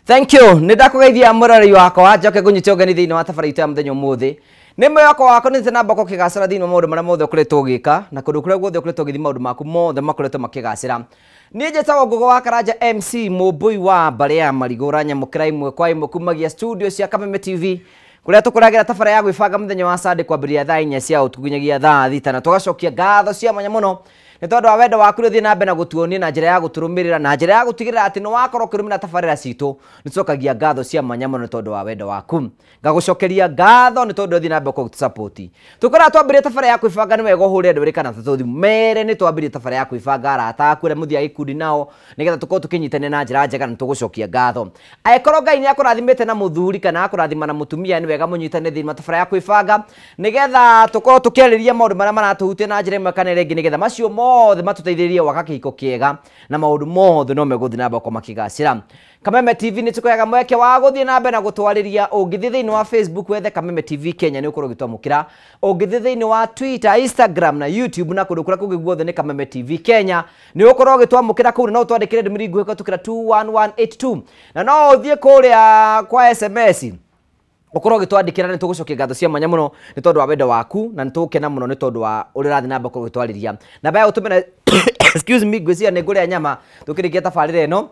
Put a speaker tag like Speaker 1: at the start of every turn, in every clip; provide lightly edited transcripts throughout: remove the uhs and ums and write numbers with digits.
Speaker 1: Thank you. Nĩ ndakũgeithia mũrori wakwa njoke ngũnyite ũgeni thĩinĩ wa tabarĩra itũ ya mũthenya ũmũthĩ. Nĩ mwĩhoko wakwa nĩ na mbako kĩgacĩra thĩinĩ wa maũndũ marĩa mothe ũkoretwo ũgĩka na kũndũ kũrĩa guothe ũkoretwo ũgĩthiĩ maũndũ maku mothe makoretwo makĩgacĩra. Niĩ njĩtagwo Ngũgũ wa Karanja MC mũmbũi wa mbarĩ ya marigũ ũranyamũkĩra ĩmwe kwa ĩmwe kumagia studio cia Kameme TV kũrĩa tũkũragĩra tabarĩra ya gwĩbanga mũthenya wa Sunday kwambĩrĩria thaa 4 cia ũtukũ nginyagia thaa 6 na tũgacokia ngatho cia mwanya mũno nĩ tondũ wa wendo waku ũrĩa ũthiĩ na mbere na gũtuonia na njĩra ya gũtũrũmĩrĩra na njĩra ya gũtigĩrĩra atĩ nĩ wakorwo ũkĩrũmĩrĩra tabarĩra citũ. Nĩ tũcokagia ngatho cia mwanya mũno nĩ tondũ wa wendo waku. Ngagũcokeria ngatho nĩ tondũ ũthiĩ na mbere gũtũsupport. Tũkoragwo twambĩrĩria tabarĩra ya kwĩbanga nĩ wega ũhũre andũ erĩ kana atatũ thimũ mere nĩ twambĩrĩria tabarĩra ya kwĩbanga arata aku arĩa mũthiaga gĩkundi nao nĩgetha tũkorwo tũkĩnyitanĩra na njĩra njega na tũgũcokia ngatho. Angĩkorwo Ngai nĩ akũrathimĩte na mũthuri kana akũrathima na mũtumia nĩ wega mũnyitane thĩinĩ wa tabarĩra ya kwĩbanga nĩgetha tũkorwo tũkĩarĩrĩria maũndũ marĩa maratũhutia na njĩra ĩmwe kana ĩrĩa ĩngĩ nĩgetha macio mothe matũteithĩrĩrie gwaka kĩhiko kĩega na maũndũ mothe no megũthiĩ na mbere gũkorwo makĩgacĩra. Kameme TV nĩ tũkũheaga mweke wa gũthiĩ na mbere na gũtwarĩria. Ũngĩthiĩ thĩinĩ wa Facebook wethe Kameme TV Kenya nĩ ũkorwo ũgĩtwamũkĩra. Ũngĩthiĩ thĩinĩ wa Twitter, Instagram na YouTube na kũndũ kũrĩa kũngĩ guothe nĩ Kameme TV Kenya nĩ ũkorwo ũgĩtwamũkĩra kũu, na no ũtwandĩkĩre ndũmĩrĩri nguhĩ kũhetũkĩra 21182 na no ũthiĩ kũrĩa kwa SMS ukorwo ũgĩtwandĩkĩra. Nĩ tũgũcokia ngatho cia mwanya mũno nĩ tondũ wa wendo waku na nĩ tũgũkena mũno nĩ tondũ wa ũrĩa ũrathiĩ na mbere gũkorwo ũgĩtwarĩria. Namba ya gũtũmĩra, excuse me, ngwĩciria nĩ ngũrĩa nyama tũkĩrĩkia tabarĩra ĩno,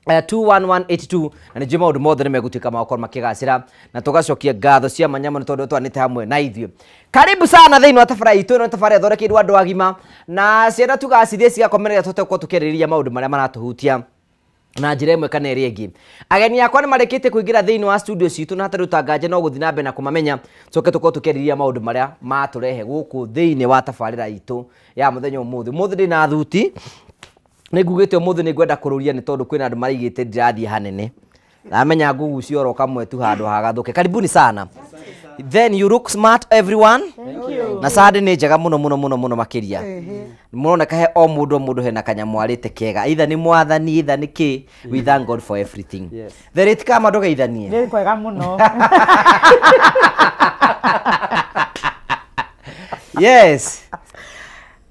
Speaker 1: 21182 na nĩ njũĩ maũndũ mothe nĩ megũtuĩka ma gũkorwo makĩgacĩra na tũgacokia ngatho cia mwanya mũno tondũ twanĩte hamwe na ithuĩ. Karibu sana thĩinĩ wa tabarĩra itũ. Ĩno nĩ tabarĩra ĩthondekeirwo andũ agima na ciana tugacithiĩ cigakomerera tũhote gũkorwo tũkĩarĩrĩria maũndũ marĩa maratũhutia na njĩra ĩmwe kana ĩrĩa ĩngĩ. Ageni akwa nĩ marĩkĩtie kũingĩra thĩinĩ wa studio citũ na hatarĩ ũtanganja no gũthiĩ na mbere na kũmamenya tũke tũkorwo tũkĩarĩrĩria maũndũ marĩa matũrehe gũkũ thĩinĩ wa tabarĩra itũ ya mũthenya ũmũthĩ. Ũmũthĩ ndĩna thuti nĩ ngugĩte ũmũthĩ nĩ ngwenda kũrũria nĩ tondũ kwĩna andũ maraigĩte ndirathiĩ hanene. Ndamenya ngũgucia oro kamwe tu handũ hagathũke. Karibuni sana. Then you look smart, everyone.
Speaker 2: Thank you.
Speaker 1: Na Sunday nĩ njega mũno mũno mũno mũno makĩria. Mũroneka he o mũndũ o mũndũ hena kanyamũ arĩte kega. Either nĩ mwathani, either nĩ kĩ. We thank God for everything.
Speaker 3: Yes.
Speaker 1: The rate kama ndũgeithanie.
Speaker 2: Nĩ kwega mũno.
Speaker 1: Yes.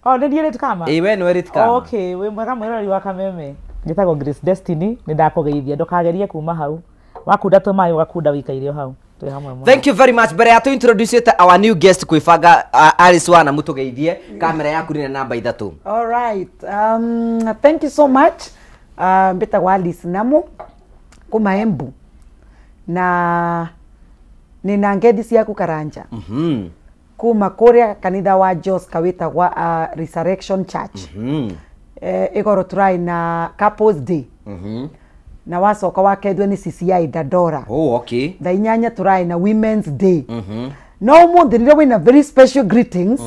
Speaker 2: Oh, nĩ niĩ rate kama?
Speaker 1: Ĩĩ, we nĩwe rate kama.
Speaker 2: Okay, wĩ mwega mwĩroreri wa Kameme. Njĩtagwo Grace Destiny, nĩ ndakũgeithia ndũkagerie kuma hau. Wakunda tũmaĩ ũgakunda wĩikaire o hau. Twĩ hamwe mũno.
Speaker 1: Thank you very much. Mbere ya tu introduce our new guest kwĩbanga, Alice Wana mũtũgeithie. Kamera yaku nĩ namba 3.
Speaker 4: All right. Thank you so much. Mbĩtagwo Alice Namu kuma Embu. Na nina ngethi ciaku Karanja. Kuma kũrĩa kanitha wa Jos kawĩtagwa Resurrection Church. Igoro tũraĩ na Couples Day. Na wacoka wakethwo nĩ CCI Dandora.
Speaker 1: Oh, okay.
Speaker 4: Thaa 8 tũraĩ na Women's Day. No ũmũthĩ rĩrĩa wĩna very special greetings.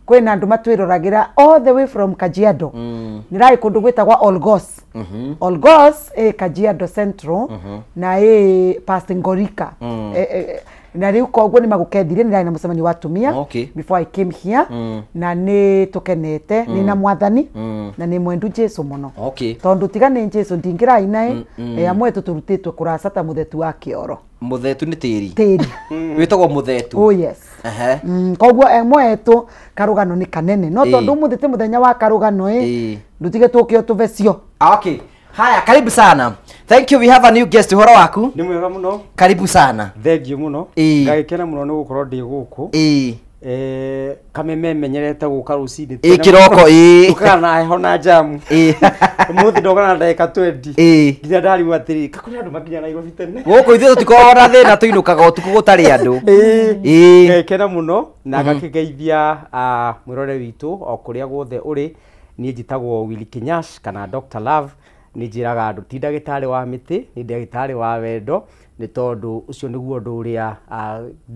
Speaker 4: Kwĩna andũ matwĩroragĩra all the way from Kajiado. Nĩraĩ kũndũ gwĩtagwa Olgos. Olgos ĩ Kajiado Central na ĩ past Ngorika. Na rĩu koguo nĩ magũkethirie nĩrarĩ na mũcemanio wa atumia before I came here. Na nĩ tũkenete nĩ na mwathani na nĩ mwendu Jesu mũno. Tondũ tiga nĩ Jesu ndingĩrai naĩ, amwe tũtũrutĩtwo kũraca ta mũthetu wa kĩoro.
Speaker 1: Mũthetu nĩ tĩri?
Speaker 4: Tĩri.
Speaker 1: Wĩtagwo mũthetu?
Speaker 4: Oh yes. Koguo amwe tũ karũgano nĩ kanene. No tondũ ũmũthĩ ti mũthenya wa karũgano ĩ, ndũtige tũkĩo tũbecio.
Speaker 1: Okay. Haya, karibu sana. Thank you. We have a new guest. Ũhoro waku?
Speaker 3: Nĩ mwega mũno.
Speaker 1: Karibu sana.
Speaker 3: Thank you mũno. Ngagĩkena mũno nĩ gũkorwo ndĩ gũkũ. Kameme menyerete gũka rũcinĩ tene
Speaker 1: Kĩroko,
Speaker 3: mũno. Ũkaga na heho na jamu. Ũmũthĩ ndoka na ndagĩka 20. Nginya ndarimwo atĩrĩ, ka kũrĩ andũ makinya Nairobi tene.
Speaker 1: Gũkũ ithuĩ tũtikoragwo na thĩna, tũinũkaga ũtukũ gũtarĩ andũ.
Speaker 3: Ngagĩkena mũno na ngakĩgeithia, mwĩrore witũ o kũrĩa guothe ũrĩ. Niĩ njĩtagwo Willy Kinyash kana Dr. Love. Nĩ njĩraga andũ ti ndagĩtarĩ wa mĩtĩ, nĩ ndagĩtarĩ wa wendo, nĩ tondũ ũcio nĩguo ũndũ ũrĩa,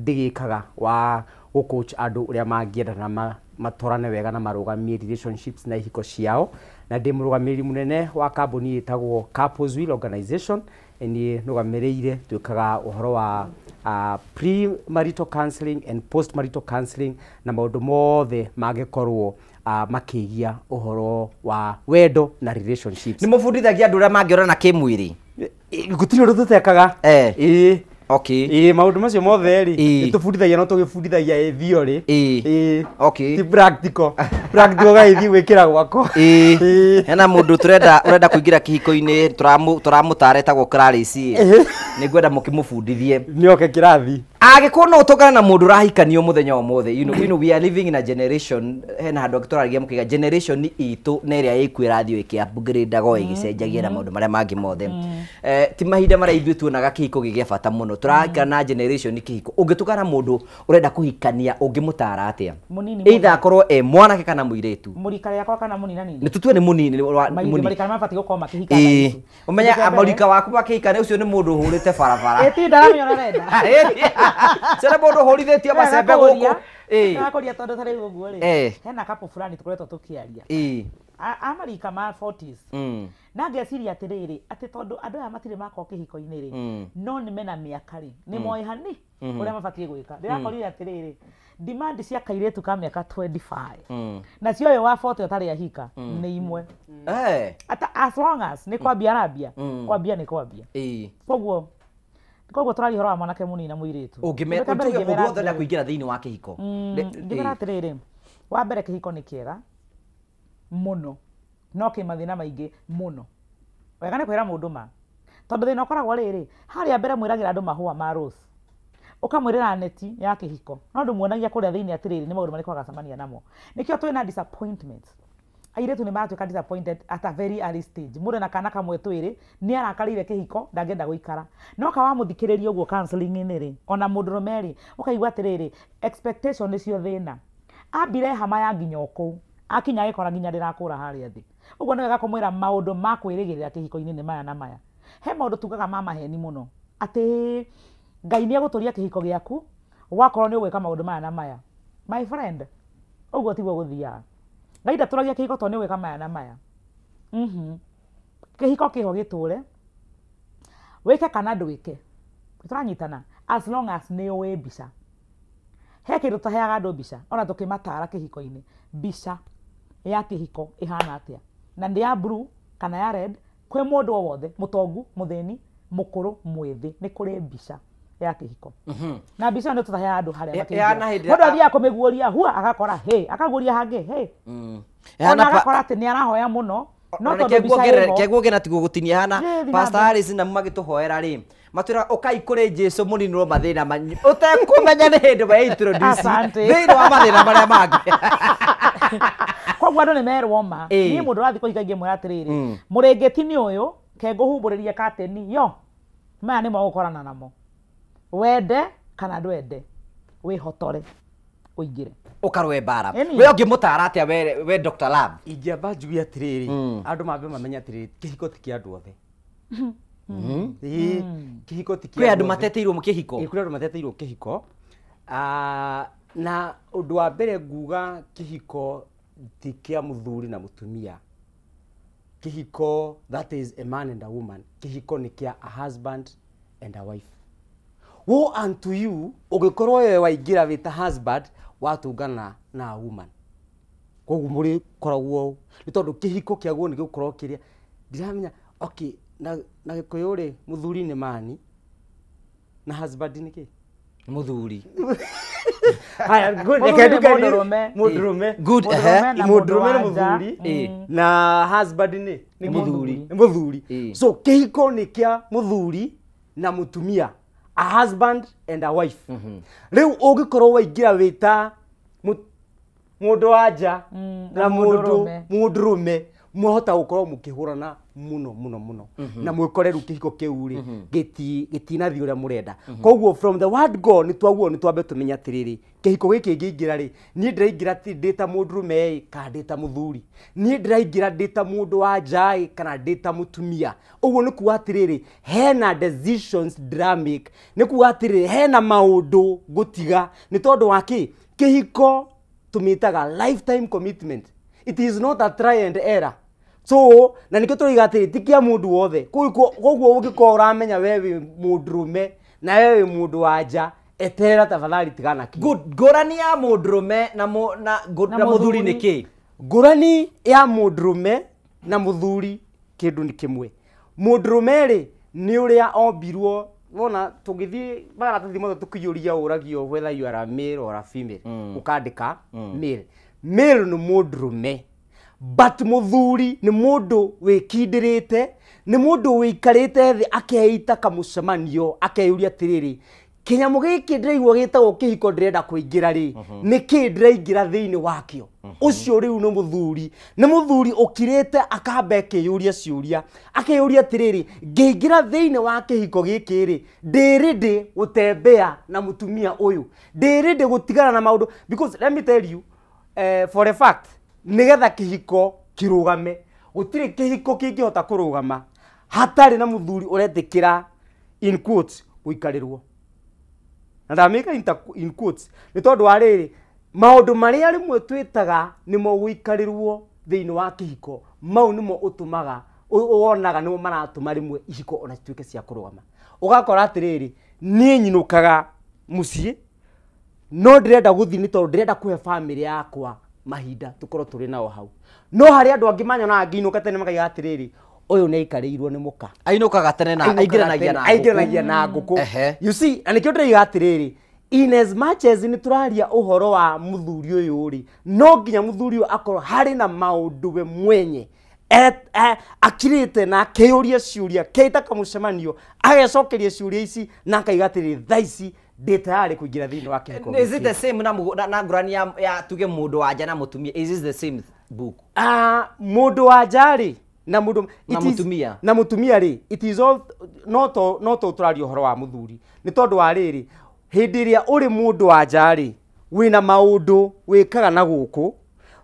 Speaker 3: ndĩgĩkaga wa gũ-coach andũ ũrĩa mangĩenda na matwarane wega na marũgamie relationships na ihiko ciao. Na ndĩ mũrũgamĩrĩri mũnene wa kambuni ĩtagwo Couples Will Organization. Niĩ nũgamĩrĩire twĩkaga ũhoro wa, pre-marital counseling and post-marital counseling na maũndũ mothe mangĩkorwo, makĩgia ũhoro wa wendo na relationships.
Speaker 1: Nĩ mũbundithagia andũ ũrĩa mangĩorana kĩmwĩrĩ?
Speaker 3: Gũtirĩ ũndũ tũtekaga.
Speaker 1: Okay.
Speaker 3: Ĩĩ, maũndũ macio mothe rĩ,
Speaker 1: Ĩĩ.
Speaker 3: nĩ tũbundithagia, no tũgĩbundithagia ĩ theory.
Speaker 1: Ĩĩ.
Speaker 3: Ĩĩ.
Speaker 1: Okay.
Speaker 3: Ti practical. Practical gaithiĩ gwĩkĩra gwakwa.
Speaker 1: Ĩĩ.
Speaker 3: Ĩĩ.
Speaker 1: Hena mũndũ tũrenda ũrenda kũingĩra kĩhiko-inĩ, tũramũtara etagwo Clarice. Nĩ ngwenda mũkĩmũbundithie.
Speaker 3: Nĩoke kĩrathi.
Speaker 1: Angĩkorwo no ũtũngane na mũndũ ũrahikanio mũthenya ũmũthĩ, you know we are living in a generation, hena handũ angĩ tũraragia mũkĩga generation itũ na ĩrĩa ĩkuo ĩrathiĩ ĩkĩ upgrade-agwo ĩgĩcenjagia na maũndũ marĩa mangĩ mothe. Ti mahinda marĩa ithuĩ tuonaga kĩhiko gĩ gĩa bata mũno, tũraikara na generation kĩhiko. Ũngĩtũngana na mũndũ ũrenda kũhikania, ũngĩmũtara atĩa?
Speaker 2: Mũnini
Speaker 1: Either
Speaker 2: mũno.
Speaker 1: akorwo e mwanake kana mũirĩtu.
Speaker 2: Mũrika rĩakwa kana mũninanini?
Speaker 1: Nĩ tũtue nĩ mũnini mũnini.
Speaker 2: Marika mabatiĩ gũkorwo makĩhika thaa
Speaker 1: Ĩĩ.
Speaker 2: ici.
Speaker 1: Ũmenye
Speaker 2: Kĩndũ kĩa mbere-
Speaker 1: mũrika waku makĩhikania, ũcio nĩ mũndũ ũhũrĩte barabara.
Speaker 2: Ĩ, ti ndaramenya ũrĩa ũrenda.
Speaker 1: Cene mũndũ ũhũrithĩtie macembe gũkũ. Ĩĩ.
Speaker 2: Ndakũria tondũ ta rĩu ũguo rĩ,
Speaker 1: Eh.
Speaker 2: hena couple fulani tũkoretwo tũkĩaria.
Speaker 1: Ĩĩ.
Speaker 2: A marika ma 40s. Na ngeciria atĩrĩrĩ, atĩ tondũ andũ aya matirĩ makorwo kĩhiko-inĩ rĩ, no nĩ mena mĩaka rĩ, nĩ moĩ hani ũrĩa mabatiĩ gwĩka. Ndĩrakorire atĩrĩrĩ, demand cia kairĩtu ka mĩaka 25 na cia ũyũ wa 40 ũtarĩ ahika nĩ imwe. Ata as long as nĩ kwambia arambia, kwambia nĩ kwambia. Koguo tũraria ũhoro wa mwanake mũnini na mũirĩtu.
Speaker 1: Ũngĩmera
Speaker 2: Kĩndũ kĩa mbere
Speaker 1: tuge mũndũ
Speaker 2: ingĩmera
Speaker 1: wothe ũrenda
Speaker 2: atĩrĩrĩ.
Speaker 1: kũingĩra thĩinĩ wa kĩhiko.
Speaker 2: Ngĩmera atĩrĩrĩ, wa mbere kĩhiko nĩ kĩega mũno, no kĩ mathĩna maingĩ mũno. Wega nĩ kwĩra mũndũ ma, tondũ thĩna ũkoragwo rĩrĩ, harĩa mbere mwĩragĩra andũ mahũa ma rose, ũkamwĩrĩra neti ya kĩhiko, no ndũmuonagia kũrĩa thĩinĩ atĩrĩrĩ nĩ maũndũ marĩkũ agacemania namo. Nĩkĩo twĩna disappointment. Airĩtu nĩ maratuĩka disappointed at a very early stage. Mũndũ ena kana kamwe twĩrĩ, nĩ arakarĩire kĩhiko, ndangĩenda gũikara. No ka wamũthikĩrĩria ũguo counseling-inĩ rĩ, ona mũndũrũme rĩ, ũkaigua atĩrĩrĩ, expectation nĩcio thĩna. Ambire hama ya nginya o kũu, akinya agĩkora nginya ndĩrakũra harĩa thĩ. Ũguo nĩ wega kũmwĩra maũndũ ma kwĩrĩgĩrĩra kĩhiko-inĩ nĩ maya na maya. He maũndũ tugaga ma maheni mũno, atĩ Ngai nĩ egũtũria kĩhiko gĩaku wakorwo nĩ ũgwĩka maũndũ maya na maya. My friend, ũguo tiguo gũthiaga. Ngai ndatũragia kĩhiko tondũ nĩ ũgwĩka maya na maya. Kĩhiko kĩho gĩtũre, wĩke kana ndwĩke, tũranyitana as long as nĩ ũĩ mbica. He kĩndũ tũheaga andũ mbica, ona tũkĩmatara kĩhiko-inĩ, mbica ya kĩhiko ĩhana atĩa, na nĩ ya blue kana ya red, kwĩ mũndũ o wothe, mũtongu, mũthĩni, mũkũrũ, mwĩthĩ, nĩ kũrĩ mbica ya kĩhiko. Na mbica ĩyo nĩ tũtaheaga andũ harĩa
Speaker 1: Ĩhana
Speaker 2: makĩingĩra.
Speaker 1: hĩndĩ ĩrĩa-
Speaker 2: Mũndũ athiaga kũmĩguũria hua agakora hĩ, akaguũria hangĩ hĩ, ona
Speaker 1: Ĩhana
Speaker 2: agakora atĩ nĩ arahoya mũno, no tondũ mbica ĩho.
Speaker 1: Keguo na tiguo gũtinia hana
Speaker 2: Ĩ, thiĩ na
Speaker 1: Pastor
Speaker 2: mbere.
Speaker 1: Harris na magĩtũhoera rĩ, matwĩra ũkai kũrĩ Jesu mũninwo mathĩna manyu ũtekũmenya nĩ hĩndĩ ma introduce
Speaker 2: Asante.
Speaker 1: thĩinĩ wa mathĩna marĩa mangĩ.
Speaker 2: Koguo andũ nĩ merwo ma.
Speaker 1: Ĩ.
Speaker 2: Niĩ mũndũ ũrathiĩ kũhika ingĩmwĩra atĩrĩrĩ, mũrĩngĩti nĩ ũyũ, ke ngũhumbũrĩrie kateni yo, maya nĩmo ũgũkorana namo, wende kana ndwende, wĩhotore ũingĩre.
Speaker 1: Ũkarũe mbara.
Speaker 2: Ĩni.
Speaker 1: We ũngĩmũtara atĩa we Dr. Love?
Speaker 3: Ingĩamba njuge atĩrĩrĩ, andũ mambe mamenye atĩrĩrĩ, kĩhiko ti kĩa andũ othe. Ĩĩ, kĩhiko ti kĩa
Speaker 1: Kwĩ andũ
Speaker 3: othe.
Speaker 1: mateteirwo kĩhiko.
Speaker 3: Ĩĩ, kũrĩ andũ mateteirwo kĩhiko. Na ũndũ wa mbere nguga kĩhiko ti kĩa mũthuri na mũtumia. Kĩhiko, that is a man and a woman. Kĩhiko nĩ kĩa a husband and a wife. Woe unto you ũngĩkorwo wewe waingĩra wĩ ta husband watũngana na a woman. Koguo mũrĩkoragwo ũũ nĩ tondũ kĩhiko kĩagwo nĩ gũkorwo kĩrĩa ndiramenya. Okay, na Gĩkũyũ rĩ, mũthuri nĩ mani na husband nĩ kĩ?
Speaker 1: Mũthuri.
Speaker 3: Haya, good,
Speaker 2: Mũthuri
Speaker 3: reke
Speaker 2: nĩ
Speaker 3: nduke
Speaker 2: mũndũrũme.
Speaker 3: Mũndũrũme.
Speaker 1: Good,
Speaker 2: Mũndũrũme
Speaker 1: ehe.
Speaker 2: na
Speaker 3: Mũndũrũme nĩ
Speaker 2: mũndũ-wa-nja.
Speaker 3: mũthuri
Speaker 1: Ĩ.
Speaker 3: na husband nĩ
Speaker 1: Nĩ mũthuri.
Speaker 3: Nĩ mũthuri.
Speaker 1: Ĩ.
Speaker 3: So kĩhiko nĩ kĩa mũthuri na mũtumia, a husband and a wife. Rĩu ũngĩkorwo waingĩra wĩ ta mũndũ wa nja
Speaker 2: na
Speaker 3: na mũndũ
Speaker 2: mũndũrũme.
Speaker 3: Mũndũrũme, mwahota gũkorwo mũkĩhũrana mũno mũno mũno na mwĩkore rĩu kĩhiko kĩu rĩ gĩtinathiĩ ũrĩa mũrenda. Koguo from the word go nĩ twaguo nĩ twambe tũmenye atĩrĩrĩ, kĩhiko gĩkĩ ngĩingĩra rĩ, niĩ ndĩraingĩra ti ndĩ ta mũndũrũme ĩ kana ndĩ ta mũthuri, niĩ ndĩraingĩra ndĩ ta mũndũ wa nja ĩ kana ndĩ ta mũtumia. Ũguo nĩ kuga atĩrĩrĩ, hena decisions ndĩramake, nĩ kuga atĩrĩrĩ, hena maũndũ ngũtiga nĩ tondũ wa kĩ kĩhiko tũmĩtaga lifetime commitment. It is not a try and error. So na nikĩo tũroiga atĩrĩ ti kĩa mũndũ wothe. Koguo ũngĩkorwo ũramenya we wĩ mũndũrũme na we wĩ mũndũ wa nja, eterera tafadhali, tigana kĩo.
Speaker 1: Good. Ngũrani ya mũndũrũme na
Speaker 2: Na
Speaker 1: na mũthuri nĩ
Speaker 2: mũthuri.
Speaker 1: kĩ?
Speaker 3: Ngũrani ya mũndũrũme na mũthuri kĩndũ nĩ kĩmwe. Mũndũrũme rĩ nĩ ũrĩa ombirwo Wona tũngĩthiĩ maratathi mothe tũkĩiyũria ũragio whether you are a male or a female, ũkandĩka male. Male nĩ mũndũrũme, but mũthuri nĩ mũndũ wĩkindĩrĩte, nĩ mũndũ wĩikarĩte thĩ akeita kamũcemanio, akeyũria atĩrĩrĩ, kĩnyamũ gĩkĩ ndĩraigua gĩtagwo kĩhiko ndĩrenda kũingĩra rĩ, nĩkĩ ndĩraingĩra thĩinĩ wakĩo? Ũcio rĩu nĩ mũthuri, nĩ mũthuri ũkirĩte akamba akeyũria ciũria, akeyũria atĩrĩrĩ, ngĩingĩra thĩinĩ wa kĩhiko gĩkĩ rĩ, ndĩ ready gũtembea na mũtumia ũyũ, ndĩ ready gũtigana na maũndũ? Because let me tell you, for a fact, nĩgetha kĩhiko kĩrũgame, gũtirĩ kĩhiko kĩngĩhota kũrũgama hatarĩ na mũthuri ũretĩkĩra, in quotes, gũikarĩrwo. Na ndamĩka in quotes nĩ tondũ wa rĩrĩ, maũndũ marĩa rĩmwe twĩtaga nĩmo gũikarĩrwo thĩinĩ wa kĩhiko, mau nĩmo ũtũmaga wonaga nĩmo maratũma rĩmwe ihiko ona cituĩke cia kũrũgama. Ũgakora atĩrĩrĩ, niĩ nyinũkaga mũciĩ no ndĩrenda gũthiĩ nĩ tondũ ndĩrenda kũhe bamĩrĩ yakwa mahinda tũkorwo tũrĩ nao hau, no harĩ andũ angĩ manyonaga ngĩinũka tene makaiga atĩrĩrĩ, ũyũ nĩ aikarĩirwo nĩ mũka.
Speaker 1: Ainũkaga tene na aingĩranagia na
Speaker 3: aingĩranagia na ngũkũ. You see, na nĩkĩo ndĩraiga atĩrĩrĩ, in as much as nĩ tũraria ũhoro wa mũthuri ũyũ rĩ, no nginya mũthuri ũyũ akorwo harĩ na maũndũ we mwenye akirĩte na akeyũria ciũria, keita kamũcemanio, agecokeria ciũria ici na akaiga atĩrĩrĩ, thaa ici ndĩ tayarĩ kũingĩra thĩinĩ wa kĩhiko
Speaker 1: Is it
Speaker 3: gĩkĩ.
Speaker 1: the same na ngũrani ya tuge mũndũ wa nja na mũtumia? Is this the same book?
Speaker 3: Ah, mũndũ wa nja rĩ na mũndũ
Speaker 1: Na mũtumia.
Speaker 3: Na mũtumia rĩ, it is all no to tũraria ũhoro wa mũthuri nĩ tondũ wa rĩrĩ, hĩndĩ ĩrĩa ũrĩ mũndũ wa nja rĩ, wĩna maũndũ wĩkaga na gũkũ,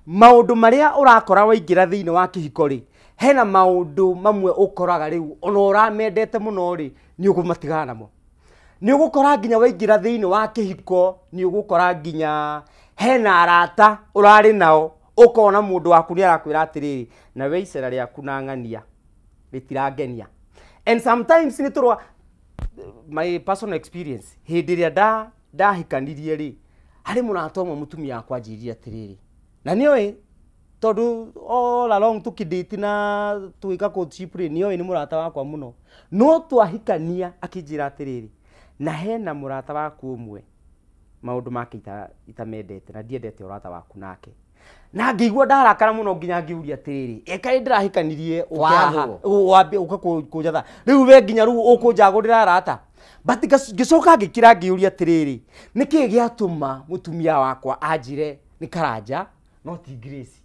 Speaker 3: maũndũ marĩa ũrakora waingĩra thĩinĩ wa kĩhiko rĩ, hena maũndũ mamwe ũkoraga rĩu ona ũramendete mũno rĩ, nĩ ũkũmatigana namo. Nĩ ũgũkora nginya waingĩra thĩinĩ wa kĩhiko, nĩ ũgũkora nginya hena arata ũrarĩ nao, ũkona mũndũ waku nĩ arakwĩra atĩrĩrĩ, na we icera rĩaku na ng'ania rĩtirangenia. And sometimes nĩ tũrwa, my personal experience, hĩndĩ ĩrĩa ndahikanirie rĩ, harĩ mũrata ũmwe mũtumia wakwa anjĩrire atĩrĩrĩ, na nĩoĩ tondũ all along tũkĩdate na tũgĩka courtship rĩ, nĩoĩ nĩ mũrata wakwa mũno, no twahikania akĩnjĩra atĩrĩrĩ, na hena mũrata waku ũmwe maũndũ make itamendete na ndiendete ũrata waku nake. Na ngĩigua ndarakara mũno nginya ngĩũria atĩrĩrĩ, ekaĩ ndĩrahikanirie ũke haha,
Speaker 1: Wathwo.
Speaker 3: wambe ũke kũnjatha rĩu we nginya rĩu ũkũnjagũrĩra arata? But ngĩcoka ngĩkira ngĩũria atĩrĩrĩ, nĩkĩĩ gĩatũma mũtumia wakwa anjĩre nĩ Karanja no ti Grace?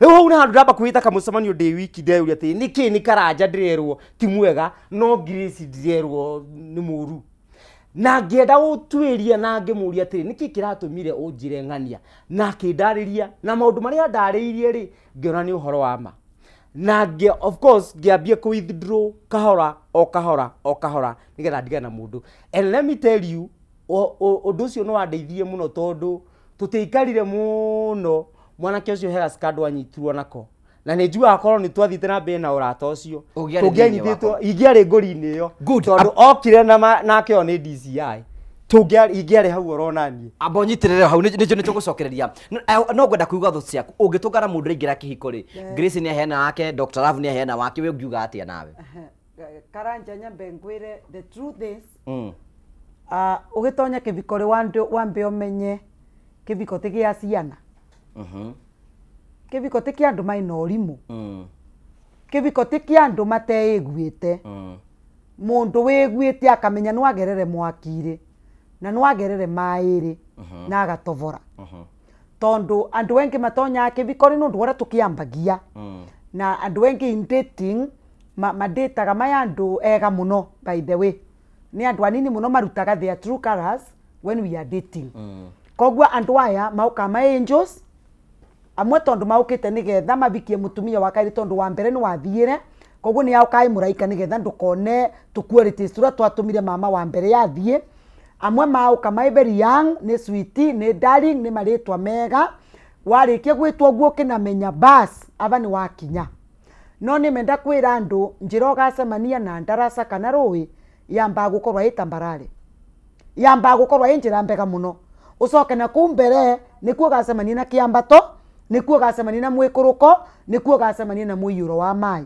Speaker 3: Rĩu hau nĩ handũ ndamba kwĩta kamũcemanio ndĩ wiki, ndeyũria atĩrĩ, nĩkĩĩ nĩ Karanja ndĩrerwo ti mwega no Grace ndĩrerwo nĩ mũru? Na ngĩenda gũtuĩria na ngĩmũria atĩrĩ, nĩkĩ kĩratũmire ũnjĩre ng'ania? Na akĩndarĩria, na maũndũ marĩa ndarĩirie rĩ, ngĩona nĩ ũhoro wa ma, na of course ngĩambia kũ withdraw kahora o kahora o kahora nĩgetha ndigane na mũndũ. And let me tell you, ũndũ ũcio nĩ wandeithirie mũno tondũ tũtiaikarire mũno, mwanake ũcio hena scandal anyitirwo nako, na nĩ njugaga korwo nĩ twathiĩte na mbere na ũrata ũcio,
Speaker 1: Ũngĩarĩ thĩinĩ
Speaker 3: tũngĩanyitĩtwo,
Speaker 1: wako.
Speaker 3: ingĩarĩ ngũri-inĩ ĩyo.
Speaker 1: Good.
Speaker 3: Tondũ okire na nake ĩyo nĩ DCI, tũngĩarĩ, ingĩarĩ hau orona niĩ.
Speaker 1: Amba ũnyitĩrĩre hau, nĩcio nĩtũgũcokereria. No ngwenda kũigua thoughts ciaku ũngĩtũngana mũndũ aingĩra kĩhiko rĩ. Grace nĩ aheana wake, Dr Love nĩ aheana wake, we ũngiuga atĩa nawe?
Speaker 4: Karanja, nyambe ngwire, the truth is, ũgĩtonya kĩbiko rĩ, wambe ũmenye kĩbiko ti gĩa ciana, kĩbiko ti kĩa andũ maina ũrimũ, kĩbiko ti kĩa andũ mateĩguĩte. Mũndũ wĩguĩte akamenya no agerere mwaki-rĩ na no agerere maĩ-rĩ na agatovora, tondũ andũ engĩ matonyaga kĩbiko rĩ nĩ ũndũ ũrĩa tũkĩambagia na andũ engĩ in dating madataga maya andũ ega mũno. By the way, nĩ andũ anini mũno marutaga their true colors when we are dating. Koguo andũ aya maukaga ma angels amwe tondũ maũkĩte nĩgetha mabikie mũtumia wa kaĩrĩ, tondũ wa mbere nĩ wathiĩre, koguo nĩ aukaĩ mũraika nĩgetha ndũkone tũ qualities tũrĩa twatũmire mama wa mbere yathiĩ. Amwe maũka mai very young, nĩ sweet, nĩ darling, nĩ marĩtwa mega. Warĩkia gwĩtwo ũguo ũkĩnamenya bas aba nĩ wakinya. No nĩ menda kwĩra andũ, njĩra ũgacemania na ndaraca kana rũĩ yambaga gũkorwo ĩ tambarare, yambaga gũkorwo ĩ njĩra mbega mũno, ũcoke na kũu mbere nĩkuo ũgacemania na kĩambato, nĩkuo ũgacemania na mwĩkũrũko, nĩkuo ũgacemania na mũiyũro wa maĩ.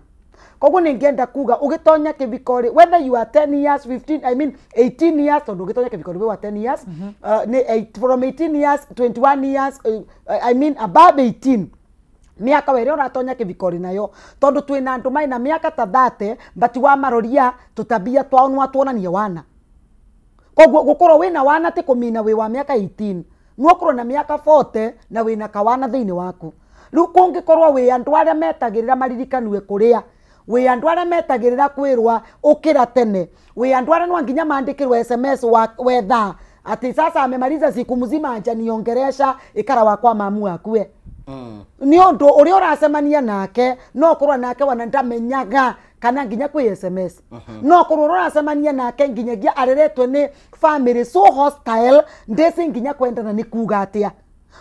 Speaker 4: Koguo ningĩenda kuga ũgĩtonya kĩhiko rĩ, whether you are 10 years, 15, I mean 18 years, tondũ ũgĩtonya kĩhiko rĩ wĩ wa 10 years, from 18 years, 21 years, I mean above 18 miaka were ũratonya kĩhiko rĩ nayo, tondũ twĩna andũ maina mĩaka ta 30 but wamaroria tũtabia twao nĩwatuonania wana. Koguo gũkorwo wĩna wana ti kũmina wĩ wa mĩaka 18, no ũkorwo na mĩaka 40 na wĩna kawana thĩinĩ waku. Rĩu kũngĩkorwo wĩ andũ arĩa metagĩrĩra maririkanue kũrĩa, wĩ andũ arĩa metagĩrĩra kwĩrwa ũkĩra tene, wĩ andũ arĩa no nginya mandĩkĩrwo SMS wethaa atĩ sasa amemaliza siku mzima hajaniongeresha, ikara wakwa mamu akue. Nĩ ũndũ ũrĩa ũracemania nake no ũkorwo nake wana ndamenyaga kana nginya kwĩ SMS. No ũkorwo ũrĩa ũracemania nake nginyagia areretwe nĩ family so hostile ndeci nginya kwendana nĩ kuga atĩa.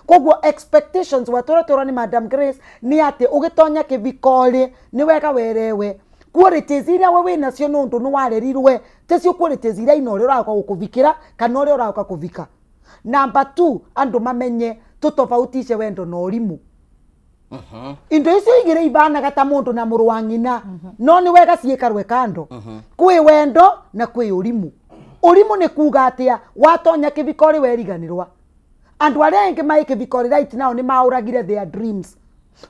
Speaker 4: Koguo expectations watũra nĩ Madam Grace nĩ atĩ ũgĩtonya kĩhiko rĩ nĩ wega werewe qualities iria we wĩnacio nĩ ũndũ nĩ warerirwe ticio qualities iria ina ũrĩa ũroka gũkũvikĩra kana ũrĩa ũroka kũvika. Number 2, andũ mamenye tũtofautishe wendo na ũrimũ. Indo icio igĩrĩ ibanaga ta mũndũ na mũrũ wa ng'ina, no nĩ wega ciĩkarwe kando. Kwĩ wendo na kwĩ ũrimũ. Ũrimũ nĩ kuga atĩa watonya kĩhiko rĩ weriganĩrwa. Andũ arĩa aingĩ mai kĩhiko rĩ right now nĩ maũragire their dreams.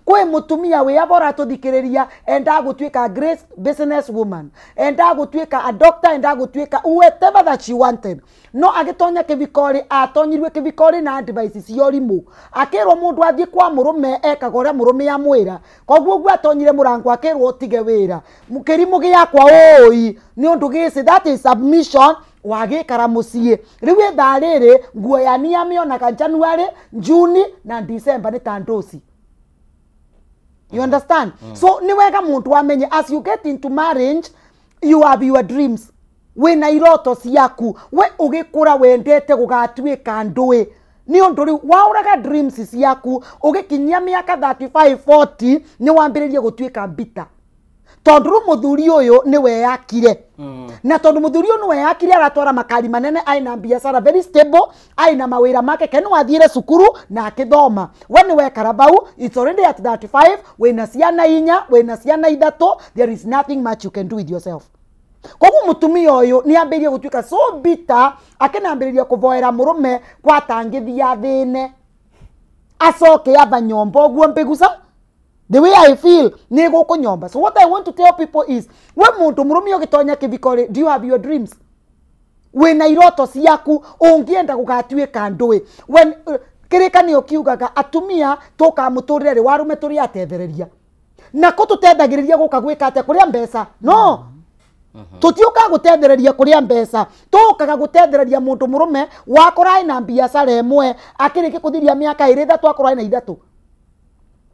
Speaker 4: Kwĩ mũtumia wĩ aba ũratũthikĩrĩria endaga gũtuĩka great business woman, endaga gũtuĩka a doctor, endaga gũtuĩka whatever that she wanted, no agĩtonya kĩhiko rĩ atonyirwe kĩhiko rĩ na advice cia ũrimũ, akĩrwo mũndũ athiĩ kwa mũrũme ekaga ũrĩa mũrũme amwĩra. Koguo ũguo atonyire mũrango akĩrwo ũtige wĩra, kĩrimũ gĩakwa ũĩ nĩ ũndũ gĩcĩ, that is submission. Wagĩkara mũciĩ rĩu ithaa rĩrĩ nguo ya ni amĩonaga January, June na December nĩ ta ndoci. You understand? So nĩ wega mũndũ amenye as you get into marriage you have your dreams, wĩna iroto ciaku, we ũgĩkũra wendete gũgatuĩka ndũĩ. Nĩ ũndũ rĩu waũraga dreams ciaku ũgĩkinyia mĩaka 35 40 nĩ wambĩrĩrie gũtuĩka bitter. Tondũ rĩu mũthuri ũyũ nĩ weyakire. Na tondũ mũthuri ũyũ nĩ weyakire aratwara makari manene, aina biacara very stable, aina mawĩra make, ke nĩ wathiire cukuru na akĩthoma. We nĩ wekara bau, it's already at 35, wĩna ciana 4, wĩna ciana 3, there is nothing much you can do with yourself. Koguo mũtumia ũyũ nĩ ambĩrĩrie gũtuĩka so bitter, akĩnambĩrĩria kũvoera mũrũme kwatangĩthia thĩne. Acoke aba nyomba ũguo mbĩguca. The way I feel, nĩ gũkũnyomba. So what I want to tell people is, we mũndũ mũrũme ũgĩtonya kĩhiko rĩ, do you have your dreams? Wĩna iroto ciaku ũngĩenda gũgatuĩka ndũĩ. When kĩrĩkanĩro kiugaga atumia tũkamũtũrĩre rĩ warume tũrĩ atethereria. Na kũ tũtethagĩrĩria gũka gwĩka atĩa kũrĩa mbeca? No. Tũtiũkaga gũtethereria kũrĩa mbeca, tũkaga gũtethereria mũndũ mũrũme wakora ena biacara ĩmwe akĩrĩkia kũthiria mĩaka 2 3 akorwo ena 3.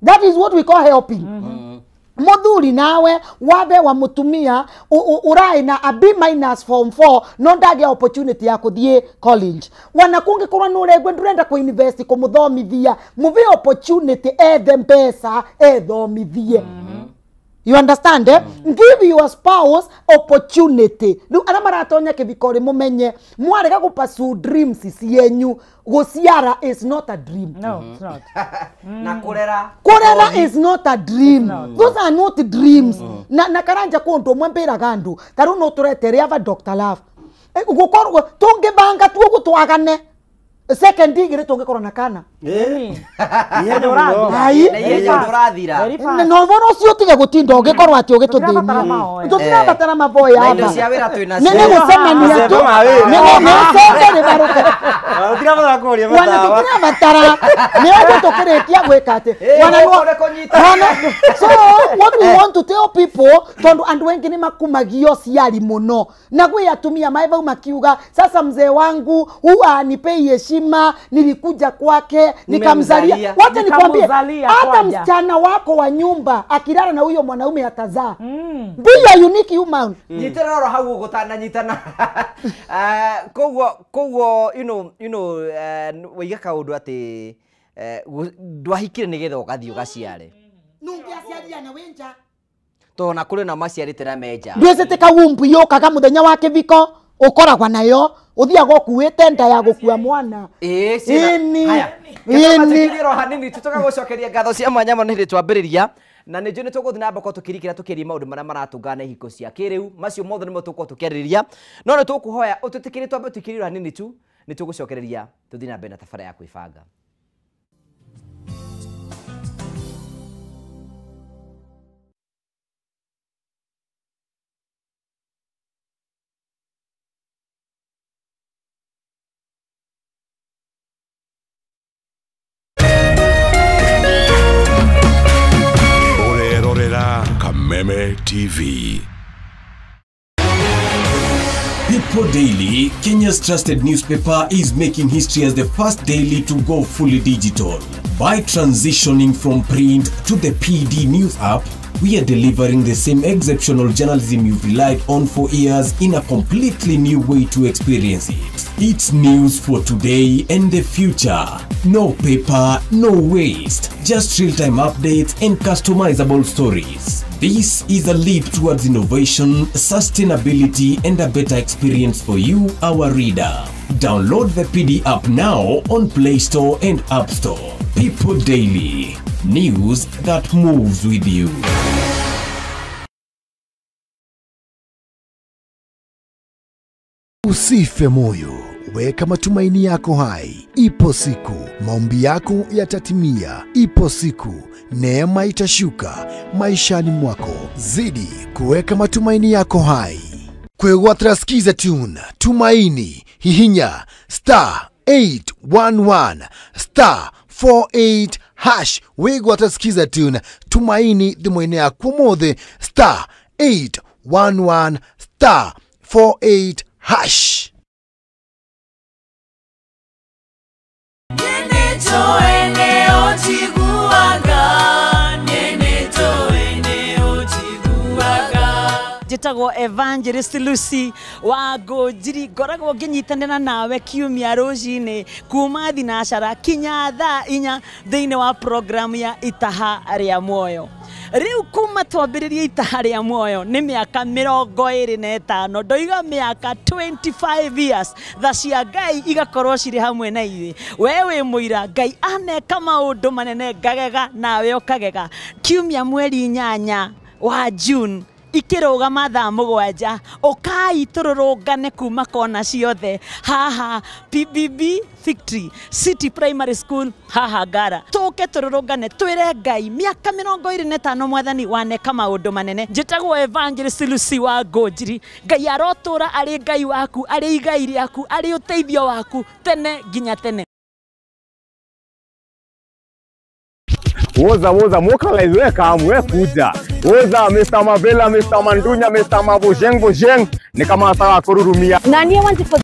Speaker 4: That is what we call helping. Muthuri nawe wathe wa mutumia urai na a B minus form 4 no ndagĩa opportunity ya kuthie college. Wana kungikorwo ni uregwe ndurenda ku invest kumuthomithia, muve opportunity ethe mbeca ethomithie. You understand, eh? Give your spouse opportunity. Riu aria maratonya kĩhiko rĩ mumenye mwarega gũ pursue dreams cienyu. Gũciara is not a dream.
Speaker 2: No, it's not.
Speaker 1: Na kũrera.
Speaker 4: Kũrera is not a dream. Those are not dreams. Na karanja kũndũ ũmwe mbĩraga andũ ta rĩu no tũretere ava Dr. Love. Gũkorwo tũngĩbanga tu ũguo twagane second igĩrĩ tũngĩkorwo na kana. Ai.
Speaker 1: Na ihenya ndũrathira.
Speaker 4: Na ũhoro ũcio ũtige gũtinda ũngĩkorwo atĩ ũgĩtũthĩnia. Tũtirabatara maboya
Speaker 1: Na indo cia wĩra twĩ nacio.
Speaker 4: Nĩ gũcemania tu. Nĩ gũcemania rĩbarũke.
Speaker 3: Tũtirabatara kũria
Speaker 4: Wana
Speaker 3: matawa.
Speaker 4: tũtirabatara. Nĩ ũguo tũkĩrĩkia gwĩka atĩ. So what we want to tell people, tondũ andũ aingĩ nĩ makumagio ciari mũno. Na gwĩ atumia mae vau makiuga, sasa mzee wangu huwa anipei heshima, nilikuja kwake nikamzalia. Wacha nikwambie, hata msichana wako wa nyumba akilala na huyo mwanaume atazaa. Be a unique human.
Speaker 1: Nyitana oro hau gutana nyitana. Koguo you know waiga kaundu ati ndwahikire nigetha ugathii ugaciare.
Speaker 4: Nungiaciaria na winja.
Speaker 1: To na kuri na maciarite na menja.
Speaker 4: Ndwicite kawumbu yukaga muthenya wa kiviko ukoragwa nayo uthiaga ukuite nda ya gukua mwana.
Speaker 1: Ĩĩ. Haya. Ĩni. Hanini tutoka gucokeria ngatho cia mwanya mũno hĩndĩ twambĩrĩria. Na nĩ njũĩ nĩ tũgũthiĩ na mbere tũkĩrikĩra tũkĩaria maũndũ marĩa maratũngana ihiko cia kĩrĩu, macio mothe nĩmo tũgũkorwo tũkĩarĩrĩria. No nĩ tũkũhoya ũtwĩtĩkĩrie twambe tũikĩrĩre hanini tu, nĩ tũgũcokereria tũthiĩ na mbere na tabarĩra ya kwĩbanga.
Speaker 5: Kameme TV.
Speaker 6: People Daily, Kenya's trusted newspaper, is making history as the first daily to go fully digital. By transitioning from print to the PD News app, we are delivering the same exceptional journalism you've relied on for years in a completely new way to experience it. It's news for today and the future. No paper, no waste. Just real-time updates and customizable stories. This is a leap towards innovation, sustainability, and a better experience for you, our reader. Download the PD app now on Play Store and App Store. People Daily. News that moves with you.
Speaker 7: Usife moyo, weka matumaini yako hai. Ipo siku maombi yako yatatimia. Ipo siku neema itashuka maishani mwako. Zidi kuweka matumaini yako hai. Kwegwatira Skiza Tune, Tumaini, hihinya star 811 star 48 hash. Wigwatira Skiza Tune, Tumaini thimũ-inĩ yaku ũmũthĩ star 811 star 48 hash.
Speaker 8: Njĩtagwo Evangelist Lucy wa Ngũnjiri, ngoragwo ngĩnyitanĩra nawe kiumia rũcinĩ kuma thinacara kinya thaa inya thĩinĩ wa program ya Itaha rĩa Muoyo. Rĩu kuma twambĩrĩrie Itaha rĩa Muoyo nĩ mĩaka 25, ndoiga mĩaka 25 years, tha cia Ngai igakorwo cirĩ hamwe na ithuĩ. We wĩ mũira, Ngai aneka maũndũ manene, ngagega nawe ũkagega. Kiumia mweri 8 wa June ikĩrũgama thaa 7, ũkai tũrũrũngane kuma kona ciothe haha PBB Victory City Primary School haha Ngara. Tũke tũrũrũngane twĩre Ngai mĩaka 25 mwathani waneka maũndũ manene. Njĩtagwo Evangelist Lucy wa Ngũnjiri. Ngai arotũra arĩ Ngai waku, arĩ igai rĩaku, arĩ ũteithio waku tene nginya tene.
Speaker 9: Woza woza mokalize weka amwe kuja. Woza Mr. Mavela, Mr. Mandunya, Mr. Mabojeng Bojeng ni kama nataka kururumia.
Speaker 10: Nani wanti.